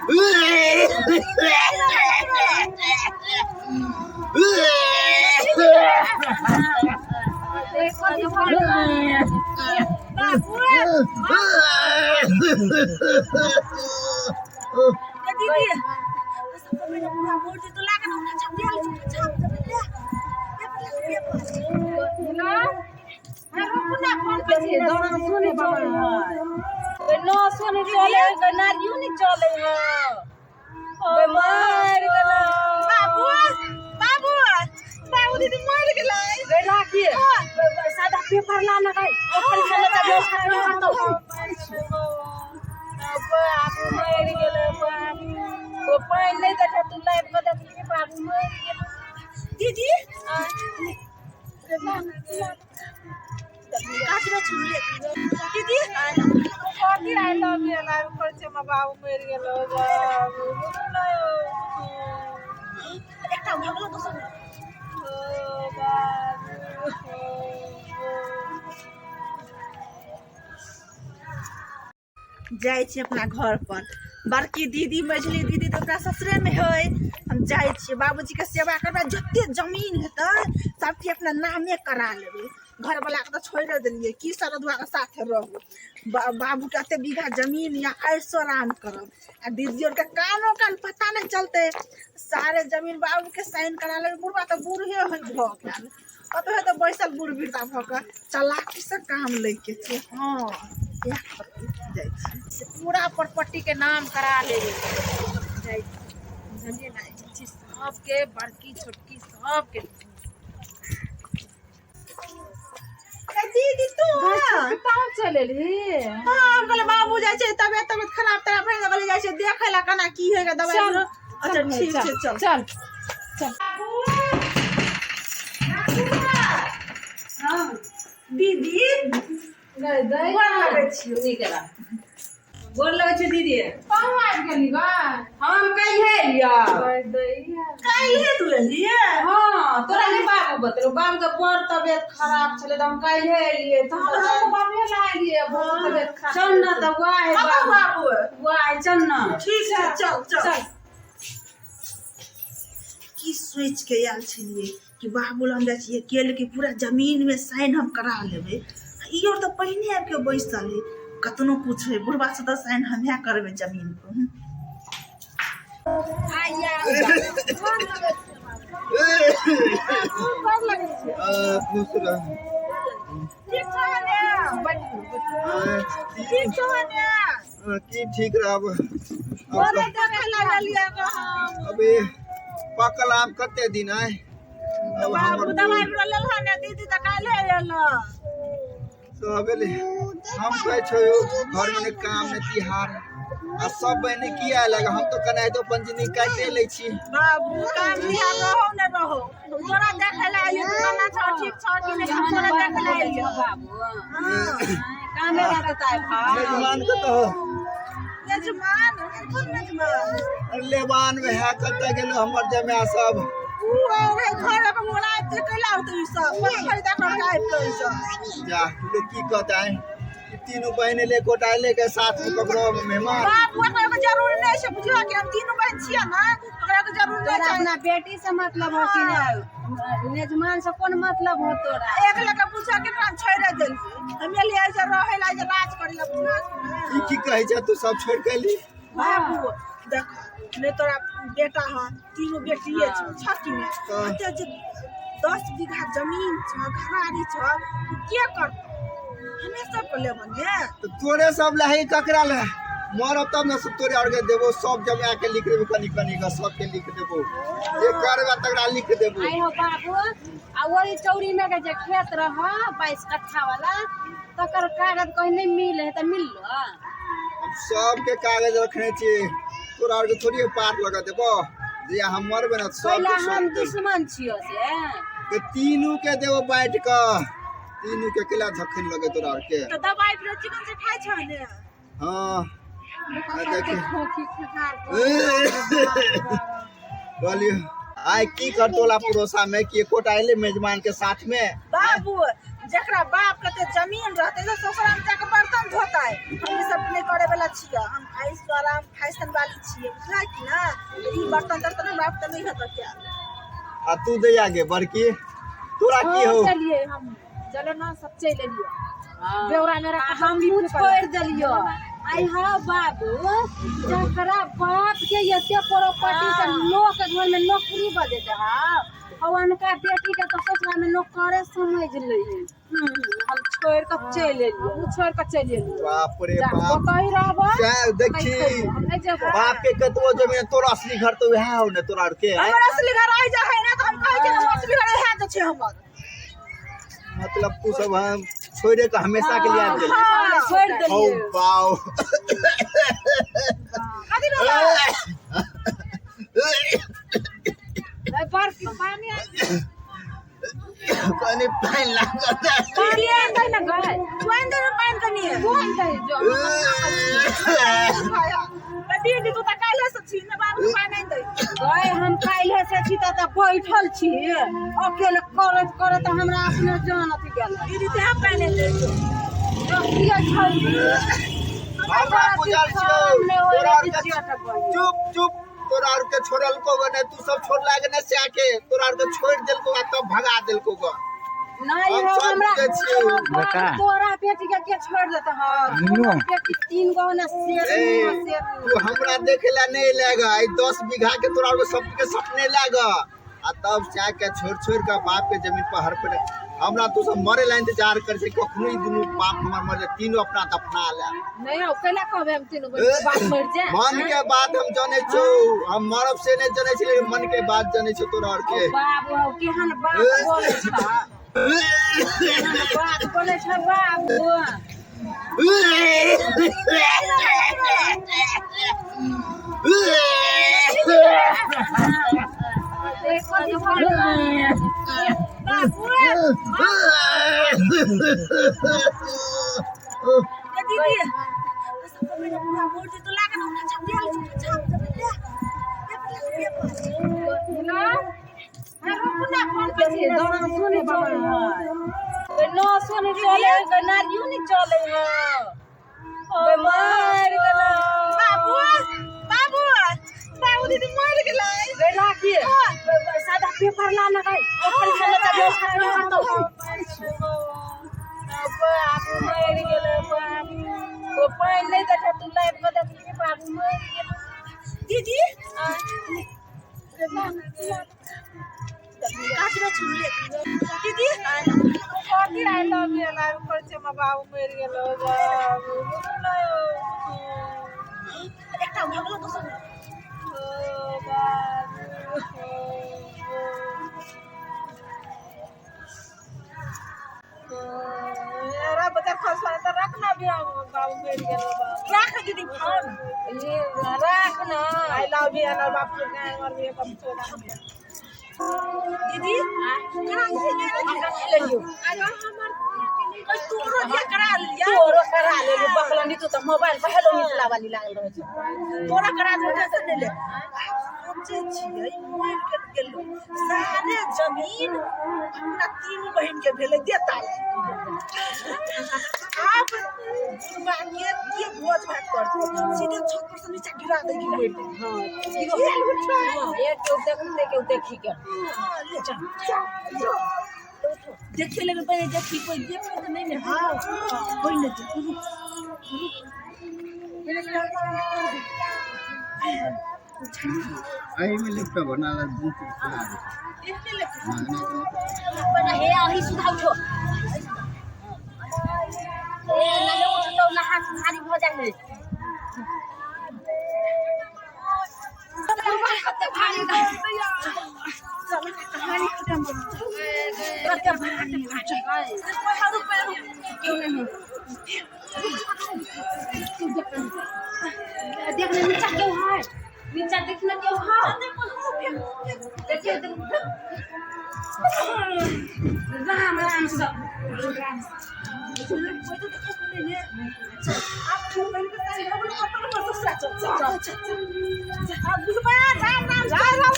दीदी पूरा मोड़ दे तो लागे ना छाप दिया छाप दे बाबू बाबू बाबू दीदी मर गेलै सादा पेपर ला ना गई बाबू मरि गेलै बाबू ओ पानि नहि देखा तू लाइट में देखली बाबू मरि गेलै दीदी काटबे छुले दीदी कथी I love you एना करै छै हमर बाबू मरि गेलो बाबू एकटा भऽ गेलो दोसर ओ बाबू जाइ छी अपना घर पर बड़की दीदी मझली दीदी तऽ ओकरा ससुरेमे हइ हम जाइ छियै बाबूजीके सेवा करबै जते जमीन हेतै सबके अपना नामे करा लेबै घरवलाके तऽ छोड़ि देलियै की सरदुआके साथे रहू बाबूके एते बीघा जमीन यऽ ऐशो आराम करब आ दीदी आरके कानो कान पता नहि चलतै सारे जमीन बाबूके साइन करा लेबै बुढ़बा तऽ बूढ़े होइ भऽ गेल कतौ हेतै बैसल बूढ़ वृद्धा भऽ कऽ चलाकीसँ काम लैके छै हँ इएह करबै जाइ छी से पूरा प्रॉपर्टी के नाम करा लेबै जाइ छी बुझलियै ने ई चीज सबके बड़की छोटकी सबके ए दीदी तू कहाँ चल एलही हाँ हम कहले बाबू जाइ छै तबियत तबियत खराब तराब भए गेलै जाइ छै देखै ला केना की होइ दबाई चल अच्छा ठीक छै चल चल चल दीदी गोर लगै छियौ नीक रह गोर लगै छै दीदी कहाँ आबि गेली बा हम कहिए एलियै काल्हे तू एलियै हाँ तोरा नहि बाबू बतेलौ बाबू के बड़ तबियत खराब छलै तऽ हम काल्हे एलियै तू हम तऽ बाबू ला एलियै बहुत तबियत खराब चल न तऽ वाह कतऽ बाबू वाह चल न ठीक छै चल चल चल की सोचि के आयल छलियै कि बाबू लग जाइ छियै के लेकिन पूरा जमीनमे साइन हम करा लेबै ई आओर तऽ पहिने आबि कऽ बैसल है कतनो कुछ है बुढ़बा से तऽ साइन हमहे करबै जमीन पर खुश रह ठीक छौ ने की ठीक रहब बोले देखे लागलियै हम अबे पकल आम कते दिन आय अब बाबू हमर दवाइ बिरो लेलह ने दीदी तऽ काल्हे एलह सब एलै हम कहै छौ घर में ने काम ने तिहार आ सब बहिनी किया आयल हम तो कनाहितो अपन जिंदगी काटे लै छी बाबू काम तिहार रहो ने रहो तोरा देखे ला आइयो तू केना छौ ठीक छौ कि नहि हम तोरा देखे ला आइयो बाबू कामे रहता है भाई मेजबान कतऽ हो मेजमान कोन मेजमान लेबान में है कतऽ गेलो हमर जमाय सब ऊ और है घर पर मोला आबि कैला होतै ई सब खरीदा कर के आबि के ई सब जा तू लोग की कहता है कि तीनों बहन ले गोटा ले के साथ में ककरो मेहमान बाबू ओकरा के जरूरी नहीं छै बुझलो कि हम तीनों बहन छियै ने ओकरा के जरूरी नहीं तोरा छै अपना बेटी से मतलब हो कि नहीं मेजमान से कोन मतलब हो तोरा एक लड़का पूछा के हम छोड़ि देलियै हम एलियै जे रहै ला जे राज करै ला बुझलो ई की कहै छै तू सब छोड़ के अली बाबू देख नहि तोरा बेटा है तीनों बेटिए छौ छ कि नहि तऽ एते जे 10 बीघा जमीन छौ घरारी छौ तू के करतौ हमे सबके लेबऽ ने तऽ तोरे सब लए है ककरा लए मरब तब ने सब तोरे और के देबो सब जमा के लिख देबो कनी कनी के सबके लिख देबो जे करबे तकरा लिख देबो आई हो बाबू आ वही चौरी में के जे खेत रह 22 कट्ठा वाला तकर कागज कहीं नहीं मिले है तऽ मिललो हम सबके कागज रखने छी तोरा और के थोड़ी पार लगा देबो जे हम मरबे ने सब पहला के हम सब देबो। दुश्मन छियो से के तीनू के देबो बाँट के तीनू के केला झखन लगे तोरा और के तऽ दबाई बिरो चिकन से खाइ छौ ने हाँ आ देखे खोखी खखार कहलियो आइ की कर टोला पड़ोसा में कि एकोटा अयलै मेजबान के साथ में बाबू जकरा बाप कते जमीन रहते से ससुराल जाके बर्तन धोतै हम ई सब नहि करे वाला छियै हम ऐश आराम खाइ ऐसन वाली छियै, बुझला कि ना? ई बर्तन तर्तन हमरा तऽ नहि हेतऽ कयल। आ तू दैया गे बड़की, तोरा की हो? चलिए हम चलो ना, सब चलि एलियै बेवरा मेरा। हमहूँ छोड़ि देलियो। आई हा बाबू, जकरा बाप के एते प्रॉपर्टी से लोक के घर में नौकरी बजेते हा, और अनका बेटी के तो ससुरा में नौकरे समझ ले। हम छोड़ के चलि एलियो। हमहूँ छोड़ि कऽ चलि एलियै। बाप रे जा, बाप। ओतहि रहबै। सएह देखी। हम नहि जेबै। बाप के कतबो जमीन, तोरा असली घर तो वएह हो ने तोरा आर के? हमर असली घर आइ जा है ना, तऽ हम कहै छियै ने, हमर असली घर इएह जे छै हमर। मतलब तू सब हम छोड़े के हमेशा के लिए आबि गेली? हाँ। छोड़ि हौ देलियै। बाउ। कथी रहलै? ए, बड़की पानी आनि। कनि पानि लागल। पानी आनि दे ने गै। तू आनि दे ने पानि कनि। तू आनि दे जो। दीदी, तू तऽ काल्हि से छी ने, बाबू पानि आनि दे। गए, हम काल्हि से छी तऽ बैठल छी अकेले, करैत करैत हमरा अपने जान अथी गेल। दीदी, तें पानि आनि दे। किया छोड़ि हमरा बुझल छौ तोरा आर के। चुप चुप, तोरा आर के छोड़लको गो ने, तू सब छोड़ला के ने सैके, तोरा आर के छोड़ देलको आ तब भगा देलको गो। नहीं हम हो सब हमरा बुझै छियौ। बाप, तोरा बेटी के के छोड़ देता है? तोरा बेटी तीन गो ने शेर। ए, शेर। तू हमरा देखे ला नहीं लेगा। ई 10 बीघा के तोरा आर के सबके सपने लागा आ तब जाके छोड़ छोड़ के बाप के जमीन पर हर पर हमरा तू सब मरे ला इंतजार कर छै। कखनो ई दुनू बाप हमर मर जाए, तीनों अपना दफना ले। नहि हौ, कैला कहबै हम तीनू बहिन के बाप मरि जाए? मन के बात हम जाने छौ। हम मरब से नहीं जाने छी, लेकिन मन के बात जाने छौ तोरा आर के। बाबू हौ, केहन बात बोलै छ, केहन बात बोलै छ बाबू। ए दीदी, सब मेरा पूरा मोड़ दे तो लागे ना, छाप दिया, छाप दे ले पेपर। सुनि चलै है न, सुनि चलै है, नारियो नहीं चलै है। मर गेलै। बाबू, बाबू, बाबू, दीदी मर गेलै। गै राखी, सादा पेपर ला ना गै, ओकर चले जा तो। बाबू मरि गेलै बाबू। ओ पानि नहि देखा, तू लाइट में देखली, बाबू मरि गेलै। दीदी, काटने छुले दीदी। कथी I love you love करै छै? हमर बाबू मरि गेलो बाबू। एकटा भगलो दोसर। ओ बाबू। रा बता खसवा तऽ रखना भी, बाबू मरि गेलो बाबू। राख दीदी फोन। ये राख ना। I love you ना बाप के गाय मर गए कम चोदा। दीदी, करा ले। ले लियो। तोरो दिया करा लिया। तोरो करा ले बकलनी, तू तऽ मोबाइल पर हेलो मिथिला वाली लागल रहै छै। तोरा करा दे, टेंशन नहीं ले। सोचे छियै, मरि के गेलो, सारे जमीन अपना तीनू बहिन के भेलै देता। आब बुढ़बा के के भोज भात करतै? सीधे छत पर से नीचा गिरा दे कि मरि दे। हाँ, एक केहू देखते, केहू देखी के। हाँ, ले चल चल, देखे लगे पहले, देखी कोई देखे तो नहीं ने। हाँ, कोई नहीं देखे। रुक रुक। एहिमे लैपटॉप बना ला दू। एहने ले। हे, अही सुधा, उठो। ए नले, उठतो ना, हाथ भारी भऽ जाइ है। कते भारी, चल, कहानी खत्म। कते भारी। रुक, रुक, क्यों नहीं देख ले, नीचा क्यों है? नीचा देखना क्यों है? देखिए, राम राम सब। कोई तो देखा सुने ने। आप तू बहन के साथ हम लोग अपन ससुरा चल चल चल चल। अब बुझबा, राम राम।